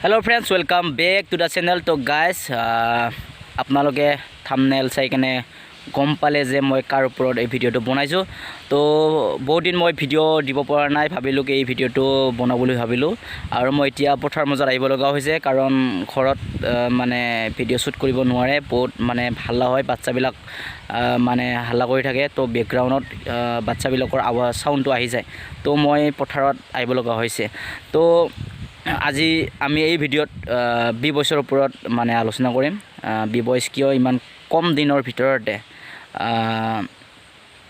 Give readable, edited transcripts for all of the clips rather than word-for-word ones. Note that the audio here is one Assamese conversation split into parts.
Hello friends, welcome back to the channel. তো গাইজ, আপোনালোকে থামনেল চাই কেনে গম পালে যে মই কাৰ ওপৰত এই ভিডিঅ'টো বনাইছোঁ। তো বহুত দিন মই ভিডিঅ' দিব পৰা নাই, ভাবিলোঁ কি এই ভিডিঅ'টো বনাব বুলি ভাবিলোঁ। আৰু মই এতিয়া পথাৰ মাজত আহিব লগা হৈছে, কাৰণ ঘৰত মানে ভিডিঅ' শ্বুট কৰিব নোৱাৰে, বহুত মানে হাল্লা হয়, বাচ্ছাবিলাক মানে হাল্লা কৰি থাকে। তো বেকগ্ৰাউণ্ডত বাচ্ছাবিলাকৰ আৱাজ, চাউণ্ডটো আহি যায়। তো মই পথাৰত আহিব লগা হৈছে। তো আজি আমি এই ভিডিঅ'ত বি বইচৰ ওপৰত মানে আলোচনা কৰিম। বি বইচ কিয় ইমান কম দিনৰ ভিতৰতে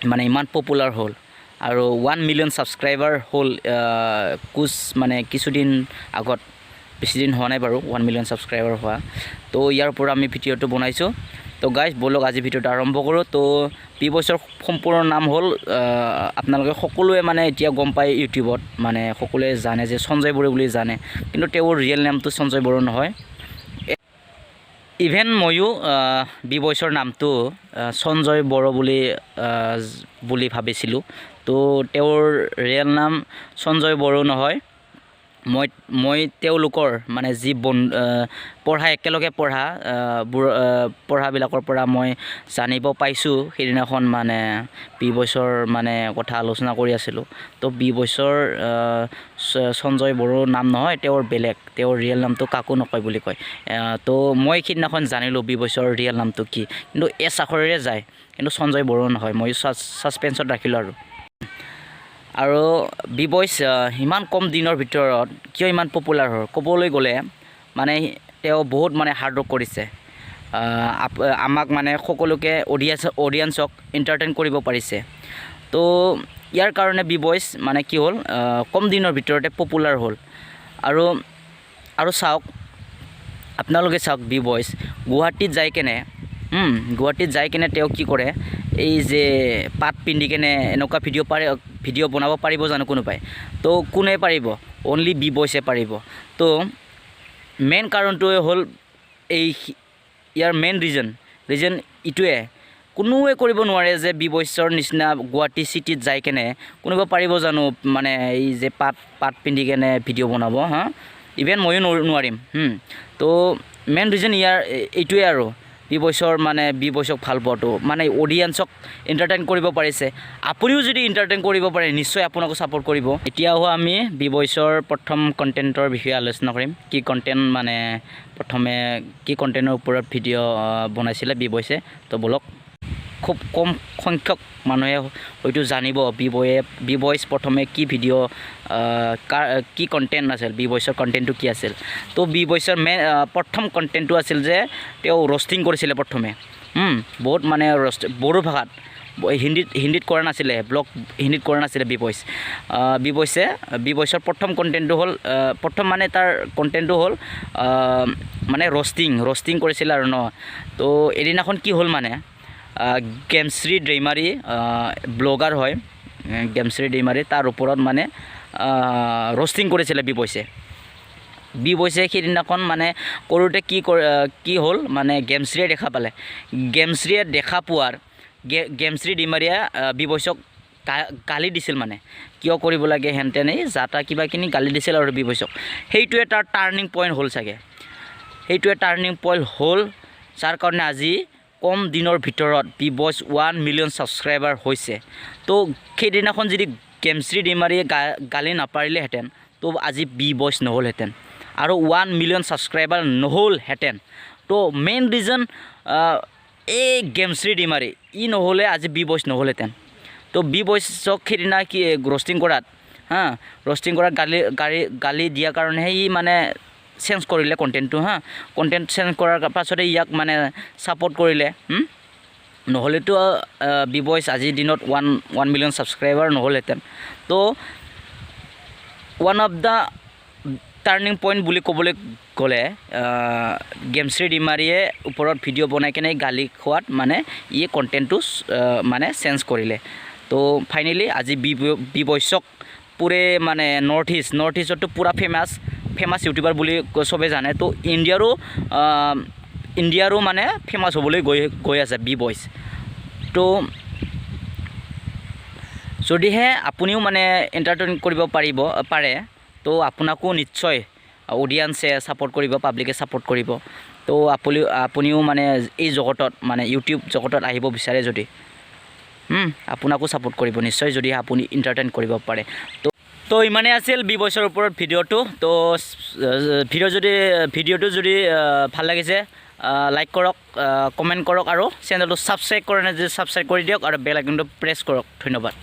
মানে ইমান পপুলাৰ হ'ল আৰু 1 মিলিয়ন ছাবস্ক্ৰাইবাৰ হ'ল কুছ মানে কিছুদিন আগত, বেছিদিন হোৱা নাই বাৰু 1 মিলিয়ন ছাবস্ক্ৰাইবাৰ হোৱা। তো ইয়াৰ পৰা আমি ভিডিঅ'টো বনাইছোঁ। তো গাইজ, ব'লক, আজি ভিডিঅ'টো আৰম্ভ কৰোঁ। তো বি বইচৰ সম্পূৰ্ণ নাম হ'ল, আপোনালোকে সকলোৱে মানে এতিয়া গম পায়, ইউটিউবত মানে সকলোৱে জানে যে সঞ্জয় বড়ো বুলি জানে, কিন্তু তেওঁৰ ৰিয়েল নামটো সঞ্জয় বড়ো নহয়। ইভেন ময়ো বি বইচৰ নামটো সঞ্জয় বড়ো বুলি ভাবিছিলোঁ। তো তেওঁৰ ৰিয়েল নাম সঞ্জয় বড়ো নহয়। মই তেওঁলোকৰ মানে যি বন পঢ়া, একেলগে পঢ়া বোৰ পঢ়াবিলাকৰ পৰা মই জানিব পাইছোঁ। সেইদিনাখন মানে বি বইচৰ মানে কথা আলোচনা কৰি আছিলোঁ। তো বি বইচৰ সঞ্জয় বড়োৰ নাম নহয়, তেওঁৰ বেলেগ, তেওঁৰ ৰিয়েল নামটো কাকো নকয় বুলি কয়। তো মই সেইদিনাখন জানিলোঁ বি বইচৰ ৰিয়েল নামটো কি, কিন্তু এছ আখৰেৰে যায়, কিন্তু সঞ্জয় বড়ো নহয়। মই ছাছপেঞ্চত ৰাখিলোঁ। আৰু বি বইচ ইমান কম দিনৰ ভিতৰত কিয় ইমান পপুলাৰ হ'ল ক'বলৈ গ'লে মানে তেওঁ বহুত মানে হাৰ্ড ৱৰ্ক কৰিছে, আমাক মানে সকলোকে অডিয়েঞ্চক এণ্টাৰটেইন কৰিব পাৰিছে। তো ইয়াৰ কাৰণে বি বইচ মানে কি হ'ল, কম দিনৰ ভিতৰতে পপুলাৰ হ'ল। আৰু চাওক, আপোনালোকে চাওক, বি বইচ গুৱাহাটীত যাই কেনে, গুৱাহাটীত যাই কেনে তেওঁ কি কৰে? এই যে পাত পিন্ধি কেনে এনেকুৱা ভিডিঅ' পাৰে, ভিডিঅ' বনাব পাৰিব জানো কোনোবাই? তো কোনে পাৰিব? অনলি বি বইচে পাৰিব। তো মেইন কাৰণটোৱে হ'ল এই, ইয়াৰ মেইন ৰিজন ইটোৱে, কোনোৱে কৰিব নোৱাৰে যে বি বইচৰ নিচিনা গুৱাহাটী চিটিত যাই কেনে কোনোবা পাৰিব জানো মানে এই যে পাত পাত পিন্ধি কেনে ভিডিঅ' বনাব? হা, ইভেন ময়ো নোৱাৰিম। তো মেইন ৰিজন ইয়াৰ এইটোৱে। আৰু বি বইচৰ মানে বি বইচক ভাল পোৱাটো মানে অডিয়েঞ্চক এণ্টাৰটেইন কৰিব পাৰিছে। আপুনিও যদি এণ্টাৰটেইন কৰিব পাৰে, নিশ্চয় আপোনাকো ছাপোৰ্ট কৰিব। এতিয়া আহোঁ আমি বি বইচৰ প্ৰথম কণ্টেণ্টৰ বিষয়ে আলোচনা কৰিম। কি কণ্টেণ্ট, মানে প্ৰথমে কি কণ্টেণ্টৰ ওপৰত ভিডিঅ' বনাইছিলে বি বইচে? তো ব'লক, খুব কম সংখ্যক মানুহে হয়তো জানিব বি বইচ প্ৰথমে কি ভিডিঅ', কাৰ কি কণ্টেণ্ট আছিল, বি বইচৰ কণ্টেণ্টটো কি আছিল। তো বি বইচৰ মেইন প্ৰথম কণ্টেণ্টটো আছিল যে তেওঁ ৰষ্টিং কৰিছিলে প্ৰথমে, বহুত মানে ৰষ্ট বড়ো ভাষাত, হিন্দীত কৰা নাছিলে, ব্লগ হিন্দীত কৰা নাছিলে বি বইচ। বি বইচৰ প্ৰথম কণ্টেণ্টটো হ'ল, প্ৰথম মানে তাৰ কণ্টেণ্টটো হ'ল মানে ৰষ্টিং কৰিছিলে আৰু ন। তো এদিনাখন কি হ'ল, মানে গেমশ্ৰী দৈমাৰী, ব্লগাৰ হয় গেমশ্ৰী দৈমাৰী, তাৰ ওপৰত মানে ৰষ্টিং কৰিছিলে বি বইচে। বি বইচে সেইদিনাখন মানে কৰোঁতে কি হ'ল, মানে গেমশ্ৰীয়ে দেখা পালে। গেমশ্ৰীয়ে দেখা পোৱাৰ গেমশ্ৰী দৈমাৰীয়ে বি বইচক গালি দিছিল, মানে কিয় কৰিব লাগে হেন তেন, এই যা তা কিবাকিনি গালি দিছিল। আৰু বি বইচক সেইটোৱে তাৰ টাৰ্ণিং পইণ্ট হ'ল চাগে। সেইটোৱে টাৰ্ণিং পইণ্ট হ'ল, যাৰ কাৰণে আজি কম দিনৰ ভিতৰত বি বইচ 1 মিলিয়ন ছাবস্ক্ৰাইবাৰ হৈছে। তো সেইদিনাখন যদি গেমশ্ৰী দৈমাৰীয়ে গালি নাপাৰিলেহেঁতেন, তো আজি বি বইচ নহ'লহেঁতেন আৰু 1 মিলিয়ন ছাবস্ক্ৰাইবাৰ নহ'লহেঁতেন। তো মেইন ৰিজন এই গেমশ্ৰী দৈমাৰী, ই নহ'লে আজি বি বইচ নহ'লহেঁতেন। তো বি বইচক সেইদিনা কি ৰষ্টিং কৰাত, হা, ৰষ্টিং কৰাত গালি দিয়াৰ কাৰণেহে ই মানে চেঞ্জ কৰিলে কণ্টেণ্টটো। হা, কণ্টেণ্ট চেঞ্জ কৰাৰ পাছতে ইয়াক মানে ছাপৰ্ট কৰিলে। নহ'লেতো বি বইচ আজিৰ দিনত 1 মিলিয়ন ছাবস্ক্ৰাইবাৰ নহ'লহেঁতেন। তো one of the turning point বুলি ক'বলৈ গ'লে গেমশ্ৰী দৈমাৰীয়ে ওপৰত ভিডিঅ' বনাই কেনে গালি খোৱাত মানে ই কণ্টেণ্টটো মানে চেঞ্জ কৰিলে। তো ফাইনেলি আজি বি বইচক পুৰে মানে নৰ্থ ইষ্টততো পূৰা ফেমাছ ইউটিউবাৰ বুলি চবেই জানে। তো ইণ্ডিয়াৰো মানে ফেমাছ হ'বলৈ গৈ গৈ আছে বি বইচ। তো যদিহে আপুনিও মানে এণ্টাৰটেইন কৰিব পাৰে, তো আপোনাকো নিশ্চয় অডিয়েঞ্চে ছাপোৰ্ট কৰিব, পাব্লিকে ছাপোৰ্ট কৰিব। তো আপুনিও মানে এই জগতত, মানে ইউটিউব জগতত আহিব বিচাৰে যদি, আপোনাকো ছাপোৰ্ট কৰিব নিশ্চয়, যদি আপুনি এণ্টাৰটেইন কৰিব পাৰে। তো ইমানেই আছিল বি বইচৰ ওপৰত ভিডিঅ'টো। তো ভিডিঅ'টো যদি ভাল লাগিছে, লাইক কৰক, কমেণ্ট কৰক আৰু চেনেলটো ছাবস্ক্ৰাইব কৰে নাই যদি ছাবস্ক্ৰাইব কৰি দিয়ক আৰু বেল আইকনটো প্ৰেছ কৰক। ধন্যবাদ।